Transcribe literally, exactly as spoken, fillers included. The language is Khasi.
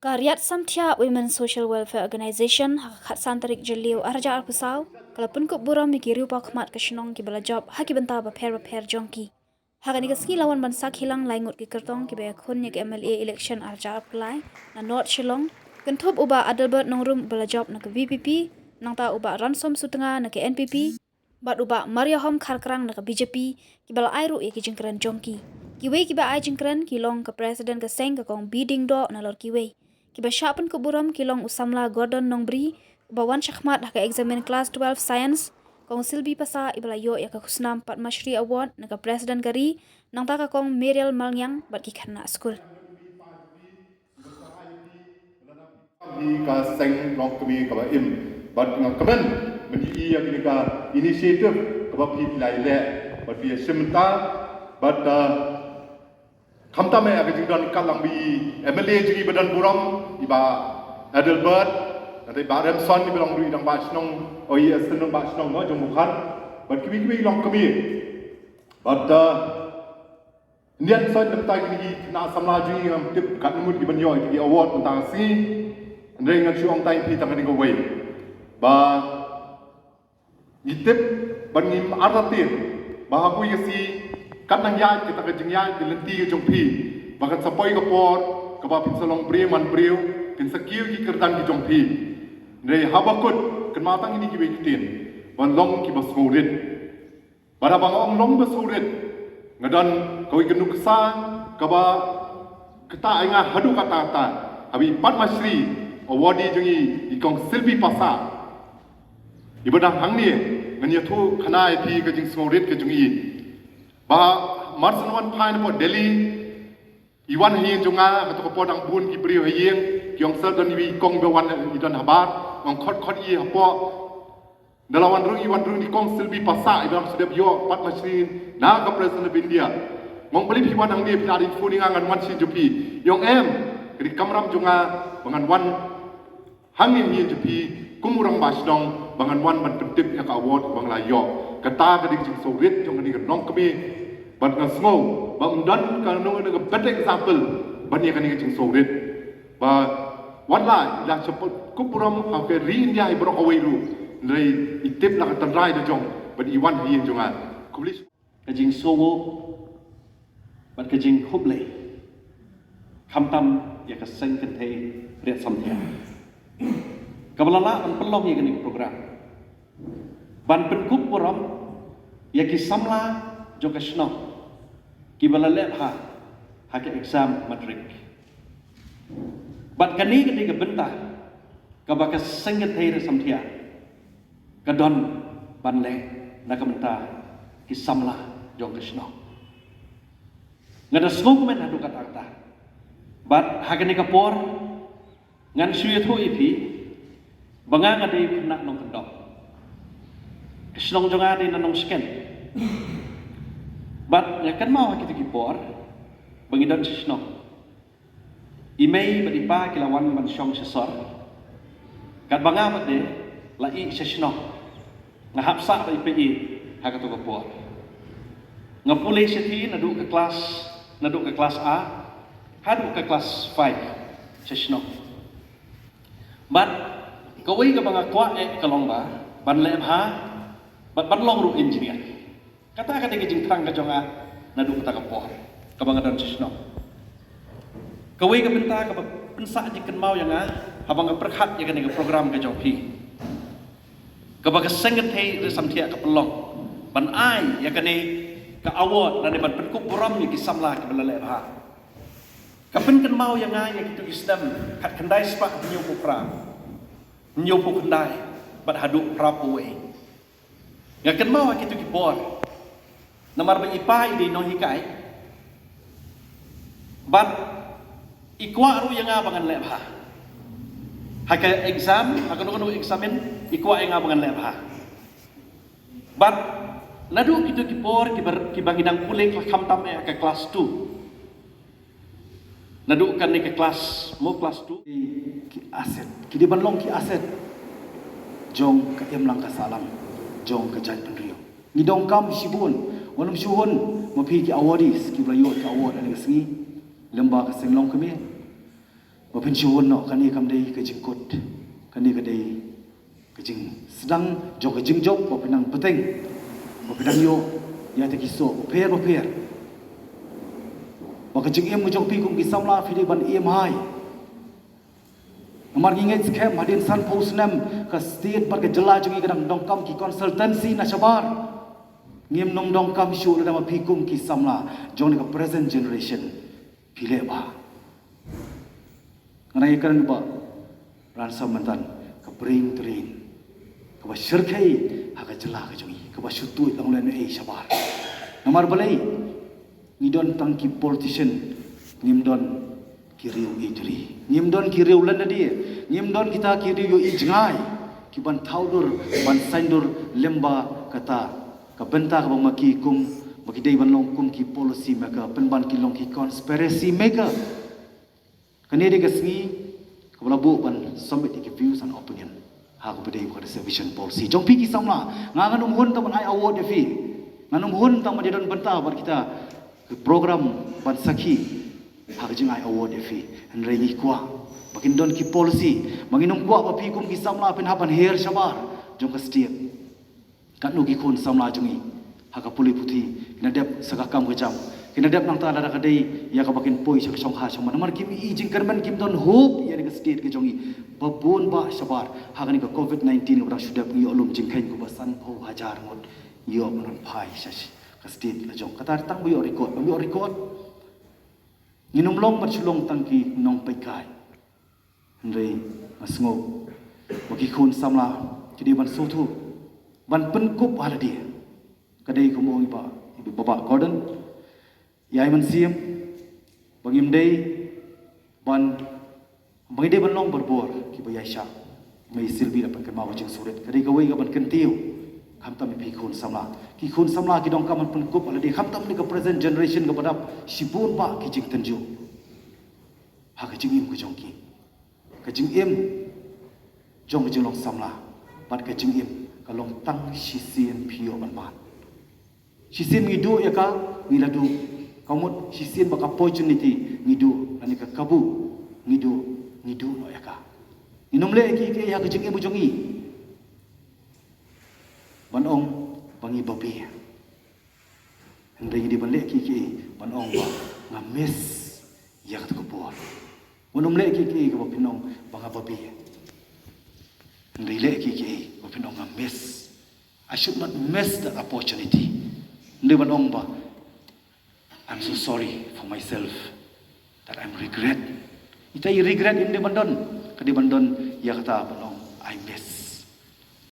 Ka Riat Samthiah Women Social Welfare Organization ha ka khatsan tarik Jylliew arhajar arphew saw ka la pynkup burom ïa ki riewpawkhmat ka shnong kiba la jop ha ki bynta bapher bapher jong ki. Ha kane ka sngi la wan ban sakhi lang lai ngut ki kyrtong kiba ïakhun ïa ka M L A election arhajar arphew lai na North Shillong, kynthup u Bah Adelbert Nongrum uba la jop na ka V P P, nangta u Bah Ransom Sutnga na ka N P P, bad u Bah Mariahom Kharkrang na ka B J P, kiba la ai ruh ïa ki jingkren jong ki. Kiwei kiba ai jingkren ki long ka President ka seng ka Kong B Diengdoh nalor kiwei. Kiba shah pynkup burom ki long u samla Gordon Nongbri uba wan shakhmat ha ka eksamin klas twelve Science, Kong Silbi Passah iba la ïoh ïa ka khusnam Padma Shri Award na ka President ka ri, nangta ka Kong Meriel Malngiang bad ki khynnah skul. Hi ka seng Longkmie kaba im bad nga kmen mynta ïa kane ka initiative kaba phi la leh bad phi shim mynta bad khamtam ïa ka jingdon ka lang bi M L A jong ngi ba don burom i Bah Adelbert, nangta i Bah Ransom iba long ruh i dang Bah Shnong, o i Assistant Bah Shnong jong Mawkhar bad kiwei kiwei Longkmie bad Indian side na bynta kine ki khynnah samla jong ngi ngam tip katno ngut ki ban ïoh ïa ki award mynta ka sngi. Hynrei ngan shu ong tang ïa phi tang kane kawei ba ngi tip bad ngim artatien ba ha kawei ka sngi kan nang ïaid kata ka jingïaid ka lynti ka jong phi ba kan sa poi ka por kaba phin sa long briew man briew, phin sa kiew ki kyrdan ki jong phi. Hynrei haba kut kynmaw tang ïa kine kiwei ki ktien ban long kiba sngewrit. Bad haba nga ong long ba sngewrit nga don kawei ka nuksa kaba kata ai nga haduh katta katta haba i Padma Shri awardee jong ngi i Kong Silbi Passah iba dang hangne, ngan ïathuh khana ïa phi ka jingsngewrit ka jong i. Ba mar syn wan phai na pdeng Delhi i wan ha ïing jong nga, kato ka por dang bun ki briew ha ïing, ki ong sir don iwei i kong ba wan i don habar, nga ong khot khot i hapoh. Da la wan rung i wan rung i Kong Silbi Passah iba dang shu dep ïoh Padma Shri na ka President of India. Nga ong balei phi wan hangne, phi la dei phone ïa nga ngan wan sha ïing jong phi. I ong em, ka dei ka kamram jong nga ba ngan wan hangne ha ïing jong phi kum u rangbah shnong ba ngan wan ban pyntip ïa ka award ba nga la ïoh. Kata ka dei ka jingsngewrit jong kane ka nongkmie bad nga sngew ba ym don kano kano ka better example ban ïa kane ka jingsngewrit. Ba wat la i la sha pynkup burom ha ka ri India hi baroh kawei ruh, hynrei i tip la ka tynrai da jong bad i wan ha ïing jong nga. Khublei shibun. Ka jingsngewnguh bad ka jingkhublei khamtam ïa ka seng kynthei Riat Samthiah kaba la lah ban pynlong ïa kane ka program ban pynkup burom ïa ki samla jong ka shnong kiba la leh bha ha ka exam matrik. Bad kane ka dei ka bynta kaba ka seng kynthei Riat Samthiah ka don ban leh na ka bynta ki samla jong ka shnong. Nga da sngewkmen haduh katta katta bad ha kane ka por ngan shu ïathuh ïa phi ba nga nga dei u khynnah nongkyndong. Ka shnong jong nga dei na Nongshken. Bad nga kynmaw ha kito ki por ba ngi don sha shnong, i mei bad i pa ki la wan ban shong sha sor. Katba nga pat de la ïeh sha shnong, nga hap sah bad i peit ha kato ka por. Nga pule shithi naduh ka klas, naduh ka klas A haduh ka klas five sha shnong. Bad kawei kaba nga kwah eh ka long ba ban leh bha bad ban long ruh engineer. Kata ka dei ka jingthrang ka jong nga naduh kata ka por kaba nga don sha shnong. Kawei ka bynta kaba pynsah jingkynmaw ïa nga haba nga pyrkhat ïa kane ka program ka jong phi kaba ka seng kynthei Riat Samthiah ka pynlong ban ai ïa kane ka award lane ban pynkup burom ïa ki samla kiba la leh bha. Ka pynkynmaw ïa nga ïa kito ki snem khatkhyndai spah hynñiewphew phra, hynñiewphew khyndai bad haduh phraphew wei. Nga kynmaw ha kito ki por namar ba i pa i dei nonghikai bad i kwah ruh ïa nga ba ngan leh bha ha ka exam, ha kano kano examin i kwah ïa nga ba ngan leh bha. Bad naduh kito ki por kiba, kiba ngi dang pule khamtam eh ha ka klas two, naduh kane ka klas mo klas two, ki asset, ki dei ban long ki asset jong ka imlang ka sahlang jong ka jaitbynriew. Ngi donkam shibun, wat nym shu hun ma phi ki awardees kiba la ïoh ka award ha kane ka sngi lyngba ka seng Longkmie. Ba phin shu wan noh, kane kam dei ka jingkut, kane ka dei ka jingsdang jong ka jingjop ba phin nang bteng, ba phin nang ïoh ïa kita ki soh bapher bapher. Ba ka jingim ka jong phi kum ki samla phi dei ban im hi. Namar ngi ngeit skhem hadien sanphew snem ka state bad ka jylla jong ngi ka dang donkam ki consultancy na shabar. Ngim nang donkam shuh lada ma phi kum ki samla jong kane ka present generation phi leh bha. Nga nang ïakren ba Ransom Mentan, ka brain drain kaba shyrkhei ha ka jylla ka jong ngi, kaba shu tuid lang lehnohei shabar. Namar balei? Ngi don tang ki politician, ngim don ki riew ïeit ri, ngim don ki riew lynti, ngim don kita ki riew ïohi jngai ki ban thaw dur, ban saiñdur lem bad kata ka bynta kaba ma ki kum, ba ki dei ban long kum ki policy maker, pynban ki long ki conspiracy maker. Kane dei ka sngi kaba la buh ban submit ïa ki views and opinion ha kaba dei ka reservation policy jong phi ki samla. Nga ngan ym hun tang ban ai award ïa phi, ngan ym hun tang ban ïadon bynta bad kita ki program ban sakhi ha ka jingai award ïa phi. Hynrei ngi kwah ba kin don ki policy, ba ngin ym kwah ba phi kum ki samla phin hap ban her shabar jong ka state. Katno ki khun samla jong ngi ha ka pule puthi, ki na dep sa ka kam ka jam, ki na dep nangta lada ka dei ïa kaba kin poi sha ka shongkha shongman. Namar kim i jingkyrmen, kim don hope ïa kane ka state ka jong ngi. Ba bun bah shabar ha kane ka covid nineteen kaba dang shu dep, ngi ïoh lum jingkheiñ kumba sanphew hajar ngut, ngi ïoh ban wan phai sha ka state la jong. Kata tang ba ïoh record, ba ïoh record. Ngin ym long ban shu long tang ki nongpeitkai. Hynrei nga sngew ba ki khun samla ki dei ban sngewthuh, ban pynkup ha lade. Ka dei kumba ong i Bah, i Bah Gordon, ïa i mynsiem, ba ngim dei ban, ba ngi dei ban long barabor kiba ïaishah. Mei Sylvie la pynkynmaw ka jingsngewrit, ka dei kawei ka ban kyntiew. Khamtam ïa phi khun samla, ki khun samla ki donkam ban pynkup ha lade, khamtam ïa ka present generation kaba dap shibun bah ki jingtynjuh ha ka jingim ka jong ki. Ka jingim jong ka jinglong samla bad ka jingim ka long tang shisien phi ïoh ban mad. Shisien ngi duh ïa ka, ngi la duh. Ka mut shisien ba ka opportunity ngi duh, lane ka kabu ngi duh, ngi duh noh ïa ka. Ngin ym leh kiei kiei ha ka jingim ka jong ngi ban ong ba ngi babe. Hynrei ngi dei ban leh kiei kiei ban ong ba nga miss ïa kata ka por. Wat nym leh kiei kiei kaba phin ong ba nga babe. Hynrei leh kiei kiei ba phin ong nga miss. I should not miss that opportunity. Hynrei ban ong ba I'm so sorry for myself, that I'm regret. Ita i regret im dei ban don, ka dei ban don ïa kata ban ong I miss.